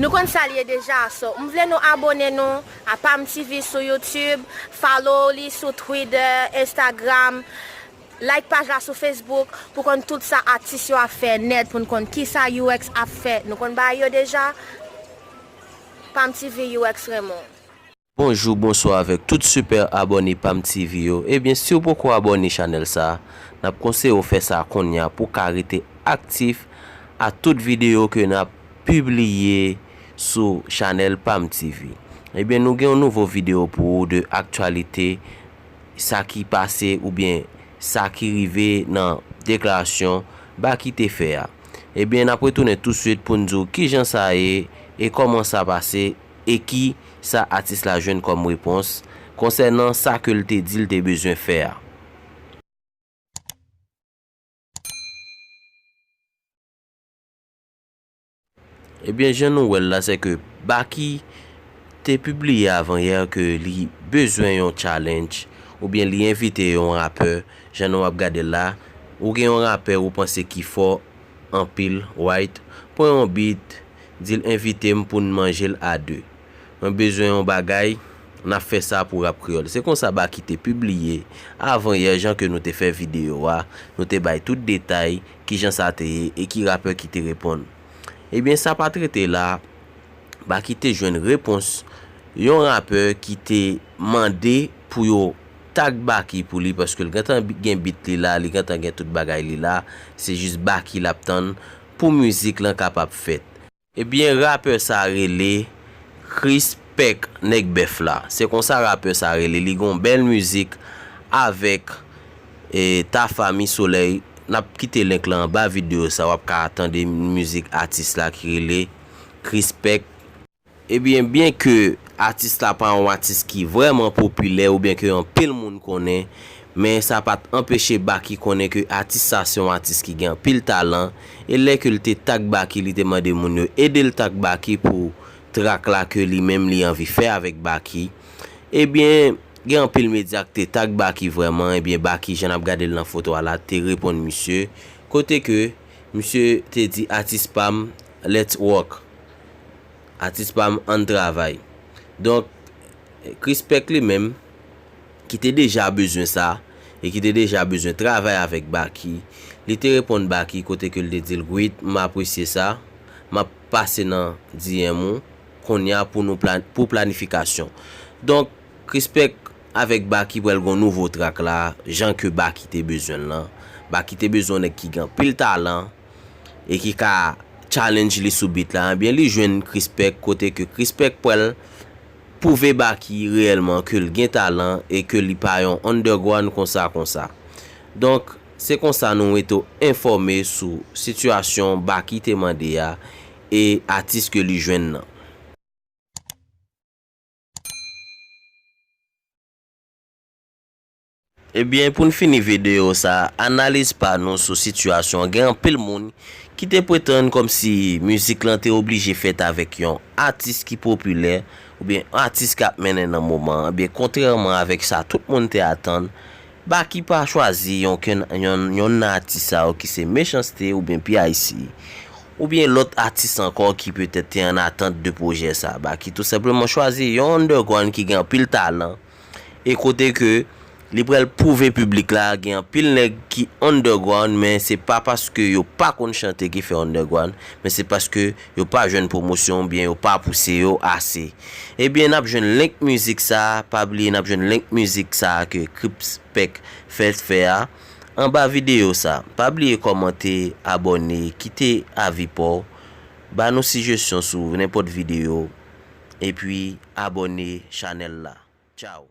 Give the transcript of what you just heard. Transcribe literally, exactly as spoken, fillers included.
Nou konn sa l ye deja, so m vle nou abone nou a Pam T V sou YouTube, follow li sou Twitter, Instagram, like paj la sou Facebook pou konn tout sa atis yo ap fè nèt, pou n konn kisa U X ap fè. Nou konn bagay yo deja. Pam T V, U X Raymond. Bonjou, bonswa avèk tout sipè abòne Pam T V yo. Ebyen, si w poko abòne chanèl sa, n ap konseye w fè sa kounye a pou w ka rete aktif a tout videyo ke n ap pibliye sou chanèl Pam T V. Ebyen, nou gen yon nouvo videyo pou ou de aktyalite, sa ki pase oubyen sa ki rive nan deklarasyon Baky te fè a. Ebyen, n ap retounen touswit pou n di w kijan sa ye e kòman sa pase e ki sa atis la jwenn kòm repons konsènan sa ke l te di l te bezwen fè a. Ebyen, jan nou wè l la, se ke Baky te pibliye avan yè ke li bezwen yon challenge, oubyen li envite yon rapè, jan nou ap gade l la, ou gen yon rapè ou panse ki fò anpil, right, pran yon beat, di l envite m pou n manje l a de. Mwen bezwen yon bagay, n ap fè sa pou rap kreyòl. Se konsa Baky te pibliye avan yè, jan ke nou te fè videyo a, nou te bay tout detay kijan sa te ye e ki rapè ki te reponn. Ebyen, sa pa t rete la, Baky te jwenn repons yon rapè ki te mande pou yo tag Baky pou li, paske l gentan gen beat li la, li gentan gen tout bagay li la, se jis Baky l ap tann pou mizik lan kapab fèt. Ebyen, rapè sa rele Chrispec, nèg bèf la. Se konsa rapè sa rele. Li gen yon bèl mizik avèk e, Tafa Mi Solèy. N ap kite link lan anba videyo sa, w ap ka tande mizik atis la ki rele Chrispec. Ebyen, byen ke atis la pa yon atis ki vrèman popilè oubyen ke anpil moun konnen, men sa pa t anpeche Baky konnen ke atis sa se yon atis ki gen anpil talan, e lè ke l te tag Baky, li te mande moun yo ede l tag Baky pou trak la ke li menm li anvi fè avèk Baky. Ebyen, gen anpil medya ki te tag Baky vrèman, ebyen Baky, jan n ap gade l nan foto a la, te reponn misye, kote ke misye te di atis pa m, let's work. Atis pa m, ann travay. Donk, Chrispec li menm, ki te deja bezwen sa, e ki te deja bezwen travay avèk Baky, li te reponn Baky kote ke l te di l, Gwid, m apresye sa, m ap pase nan D M ou kounye a pou nou plan, pou planifikasyon. Donk, Chrispec avèk Baky pral gen yon nouvo trak la, jan ke Baky te bezwen l lan. Baky te bezwen yon nèg ki gen anpil talan, e ki ka challenge li sou beat la, ebyen li jwenn Chrispec kote ke Chrispec pral pwouve Baky reyèlman ke l gen talan e ke li pa yon underground konsa konsa. Donk, se konsa nou rete w enfòme sou sitiyasyon Baky te mande a e atis ke li jwenn nan. Ebyen, pou n fini videyo sa, analiz pa nou sou sitiyasyon an, gen anpil moun ki te pretann kòmsi mizik lan te oblije fèt avèk yon atis ki popilè oubyen atis k ap mennen nan moman an. Ebyen, kontrèman avèk sa tout moun te atann, Baky pa chwazi yonkenn, yonn, yonn nan atis sa yo ki se Mechanste oubyen P I C, oubyen lòt atis ankò ki petèt te an atant de pwojè sa. Baky tou senpleman chwazi yon underground ki gen anpil talan, e kote ke li pral pwouve piblik la, gen anpil nèg ki underground, men se pa paske yo pa konn chante ki fè underground, men se paske yo pa jwenn pwomosyon oubyen yo pa pouse yo ase. Ebyen, n ap jwenn link mizik sa, pa bliye n ap jwenn link mizik sa ke Chrispec fè fè a anba videyo sa. Pa bliye kòmante, abòne, kite avi pa w, ba nou sijesyon sou nenpòt videyo, epi abòne chanèl la. Tchao.